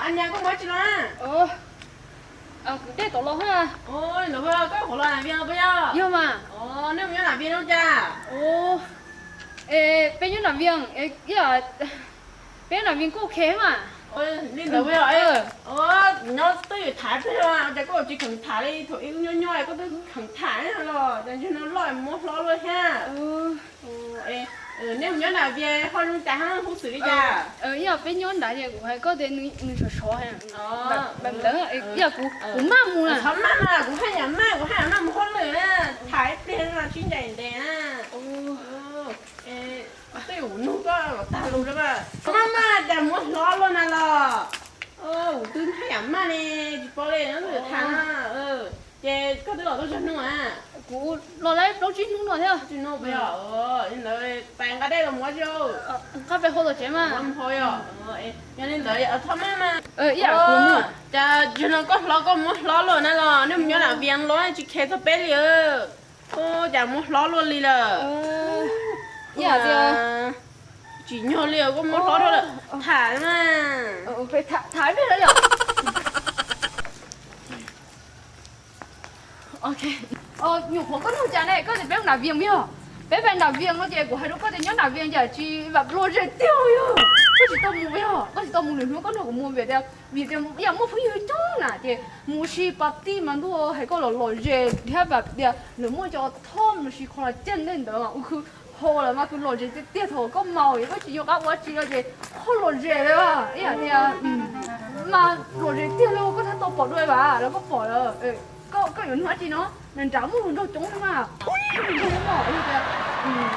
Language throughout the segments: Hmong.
Nyas, koj mus tsis los na? Kwv dej tom los ha. Ntawd koj hauv los nam vias puas yog? Yog mas. Nej mus nyob nam vias no cas? Peb nyob nam vias, peb nyob nam vias kuj ok mas. Li ntawd, nyob twj ywm tham peb, cas koj tsis kheev tham li, thaum ub nyob nyob koj twb kheev tham los cas ntshe no loj muab hlob luaj thiab. Nej mus nyob nam vias ho zoo cas, hab hub xwm li cas? Ib yam peb nyob nrad ces kuv hais koj tias nws sov sov, ib yam kuv, kuv maj mus na. Txhob maj mas, kuv haj yam maj, kuv haj yam maj mus hauj lwm na, tham ib pliag no sib ncaim ntev na. Twb yog kuv nug koj los tag lus rau. Txhob maj mas, cas muab hlob luaj na los. Kuv twb haj yam maj ne, tsis paub li, tham na. Ces koj twb los tau tsawg hnub a? Kuv los tau plaub tsib hnub no thiab. Tsib hnub puas yog? Li ntawd pais nqa dej los mus tso. Nqa pais hau tom tsev mas. Yog li ntawd txhob maj mas. Cas zaum no koj hlob, koj muab hlob luaj na los, nej mus nyob nam vias los tsis kheev txog peb li. Cas muab hlob luaj li lawm. Tsis nyog li, koj muab hlob luaj lawm. Tham mas. Tham ib pliag los yom. Nyuam qhuav koj nug cas ne, koj tias peb mus nam vias yog? Peb pais nam vias no ces kuv hais rau koj tias nyob nam vias cas tsis vam luag zem tiag yog. Koj tsis tau mus yog, koj tsis tau mus lwm hnub, koj nug kuv mus vim tias, vim tias yam muaj phooj ywg coob na ces mus ua si pas tij mas ntuj hais koj los lom zem thiab, vam tias lawv muaj cov thoj mus si qhov los caj ntawd mas ua khwv hau lawm mas khwv lom zem tiag tiag. Thaum koj maus es koj tsis nco qab ua dab tsi no ces qhov lom zem li ib yam tias mas lom zem tiag li, koj tab tom pom dua vas los koj pom lawm. Koj yuav nug dab tsi no? Nram nrad muaj hluas nraug coob li mas.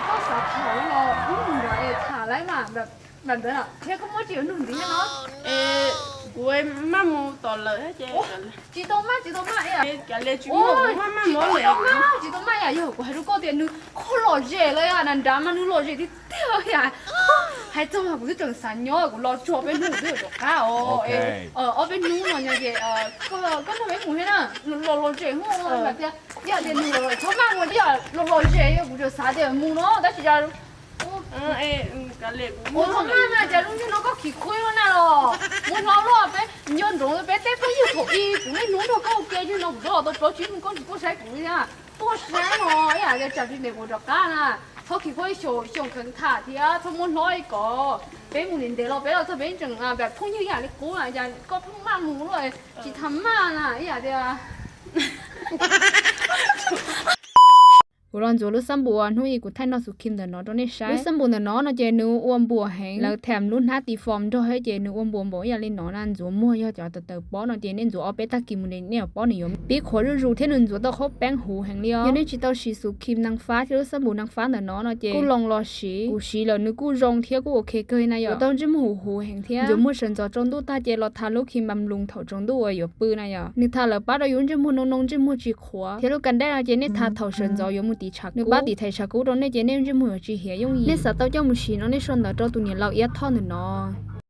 Koj xav tham los wb mus nrad es tham lawm mas. Nram ntawd thiab koj muaj dab tsi yuav nug ntxiv thiab no? Kuv maj mus tom lawm thiab ces. Tsis tau maj, tsis tau maj, tsis tau maj, tsis tau maj, yam yog kuv hais rau koj tias nws qhov lom zem li, nram nrad mas nws lom zem tiag tiag yam. Hais txog mas kuv twb tseem xav nyob, kuv los tsuag peb hnub kuv twb yuav rov qab os. Ob peb hnub no ces koj nrog peb mus thiab na, los lom zem hos tias, yam tias nws txhob maj mus, yam los lom zem, kuv tseem xav tias mus no tab sis cas ua txhob maj mas cas lub ntiag no koj khim khuab na los. Muab hlob luaj, peb nco ntsoov peb tej phooj ywg thaum ub, kuv niaj hnub nrog koj ua ke, nim no kuv twb los tau plaub tsib hnub koj tsis tuaj saib kuv li na. Tuaj saib no ib yam tias tsam tsis ntev kuv rov qab na. Txhob khim khuab, xyaum kheev tham thiab txhob muab hlob li ko. Peb mus ntev ntev los peb los txog peb tseem phooj ywg ib yam li qub na, cas koj pheej maj mus luaj, tsis tham maj na ib yam tias. Kuv los ntxuav lub xab npum hnub ib kuv thaij noj xus khim ntawm no rau nej saib. Lub xab npum ntawm no no ces nws ua npuas heev, lawv tham lub hnab ti fom nrog thiab ces nws ua npuas npaum ib yam li no na. Ntxuav muag yog cov tawv tawv pob no ces nej ntxuav ob peb tag kis mus ces nej yuav paub nws yuav pib qhuav zuj zus thiab nws ntxuav tau qhob peeb huv heev li os. Yog nej tsis tau siv xus khim nas fab thiab lub xab npum nas fab ntawm no no ces kuj los los siv, kuv siv lawm nws kuj zoo thiab kuj ok kawg na yom. Yuav tau ntsej muag huv huv heev thiab. Ntxuav muag sawv ntxov tsaus ntuj tag ces los tha lub khim npas nploos thaum tsaus ntuj uas yuav pw na yom. Nws tha lawm pab rau yus ntsej muag noo noo, ntsej muag tsis qhuav thiab lub kas dej no ces nej tha thaum sawv ntxov yuav mus tiv tshav kub, nws pab tiv thaiv tshav kub rau nej ces nej ntsej muag yuav tsis hiav yooj yim. Nej xav tau coj mus siv no nej sau ntawv rau tus niam laus Iab Thoj ntawm no.